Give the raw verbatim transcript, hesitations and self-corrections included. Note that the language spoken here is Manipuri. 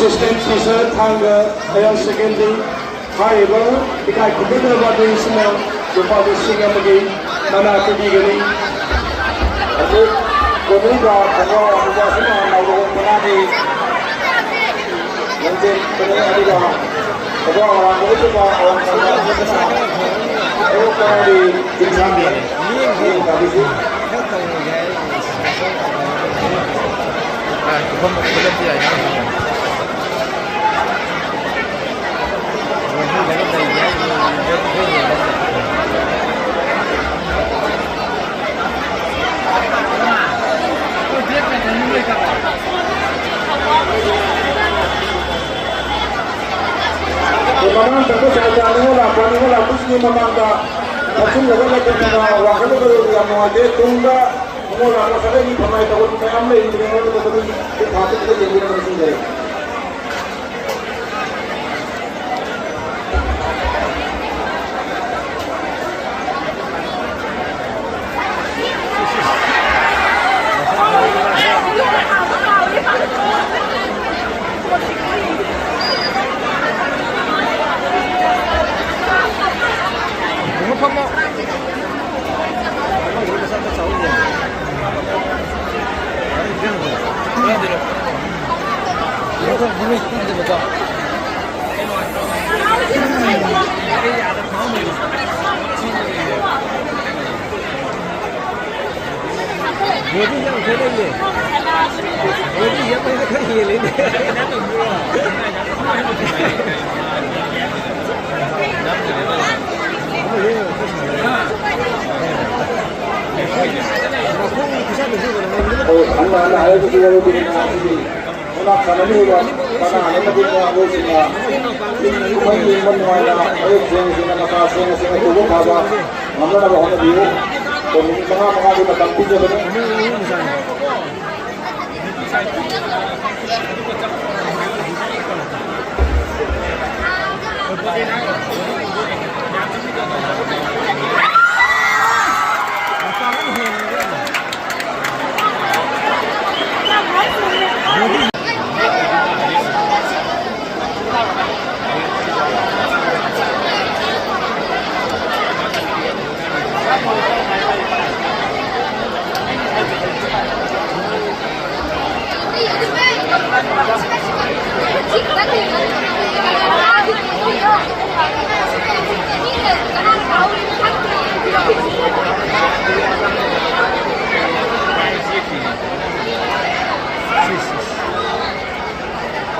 Assistant Teacher, ꯊꯥꯡꯒ Higher Secondary꯫ ꯍꯥꯏꯔꯤꯕ ꯏꯀꯥꯏ ꯈꯨꯝꯅꯗꯕ ꯑꯗꯨꯁꯤꯅ ꯂꯨꯄꯥ ꯂꯤꯁꯤꯡ ꯑꯃꯒꯤ ꯃꯅꯥ ꯄꯤꯕꯤꯒꯅꯤ꯫ ꯑꯗꯨ ꯀꯣꯅꯨꯡꯒ ꯈꯣꯡꯒ꯭ꯔꯥꯎ ꯑꯃꯨꯕ ꯑꯁꯤꯅ ꯅꯥꯎꯔꯣꯡ ꯃꯅꯥꯒꯤ ꯂꯝꯖꯦꯟ ꯀꯩꯅꯣ ꯑꯗꯨꯒ ꯈꯣꯡꯒ꯭ꯔꯥꯎ ꯑꯔꯥꯡꯕ ꯎꯠꯄ ꯑꯋꯥꯡ ꯊꯪꯕ ꯑꯁꯤꯅ ꯍꯦꯔꯣ ꯀꯥꯔꯤ ꯆꯤꯡꯁꯥꯡꯒꯤ ꯃꯤꯠꯌꯦꯡ ꯇꯥꯕꯤꯁꯤ꯫ ꯃꯃꯥꯡ ꯆꯠꯄ ꯁꯥꯏꯠꯇ ꯅꯤꯉꯣꯜ ꯂꯥꯛꯄ, ꯅꯤꯉꯣꯜ ꯂꯥꯛꯄꯁꯤꯒꯤ ꯃꯃꯥꯡꯗ ꯐꯝꯖꯤꯜꯂꯒ ꯂꯩꯕ ꯋꯥꯡꯈꯠꯂꯒ ꯌꯥꯝ ꯅꯨꯡꯉꯥꯏꯇꯦ꯫ ꯇꯨꯡꯗ ꯅꯤꯉꯣꯜ ꯂꯥꯛꯄ ꯁꯥꯒꯩꯒꯤ ꯐꯝꯅꯥꯏ ꯇꯧꯕ ꯃꯌꯥꯝ ꯂꯩꯔꯤꯕꯅꯤ, ꯃꯗꯨꯗ ꯃꯗꯨꯒꯤ ꯊꯥ ꯆꯠꯄꯗ ꯌꯦꯡꯕꯤꯅꯕ ꯅꯤꯡꯁꯤꯡꯖꯔꯤ꯫ ꯕꯣꯗꯤ ꯌꯥꯝ ꯈꯦꯠꯅꯩꯅꯦ꯫ ꯕꯣꯗꯤ ꯌꯥꯝ ꯈꯔ ꯍꯦꯜꯂꯤꯅꯦ꯫ ꯃꯈꯣꯡ ꯈꯨꯠꯁꯥ ꯅꯨꯡꯁꯥ ꯍꯣꯏ, ꯍꯟꯅ ꯍꯟꯅ ꯍꯥꯏꯔꯛꯄꯁꯨ ꯌꯥꯎꯔꯛꯄꯅꯤꯅ ꯉꯁꯤꯗꯤ ꯃꯨꯛꯅꯥ ꯁꯥꯟꯅꯃꯤꯟꯅꯕ ꯀꯅꯥ ꯍꯥꯏꯅ ꯃꯇꯤꯛ ꯃꯌꯥꯝ ꯑꯣꯏꯁꯤꯟꯅ ꯀꯨꯝꯍꯩ ꯌꯦꯡꯕ ꯅꯨꯡꯉꯥꯏꯅ ꯃꯌꯦꯛ ꯁꯦꯡꯅ ꯁꯦꯡꯅ ꯃꯁꯥ ꯁꯦꯡꯅ ꯁꯦꯡꯅ ꯇꯧꯕ ꯐꯥꯕ ꯉꯝꯅꯅꯕ ꯍꯣꯠꯅꯕꯤꯌꯨ꯫ ꯑꯗꯣ ꯃꯤꯅꯤꯠ ꯃꯉꯥ ꯃꯉꯥꯒꯤ ꯃꯇꯝ ꯄꯤꯖꯕꯅꯤ꯫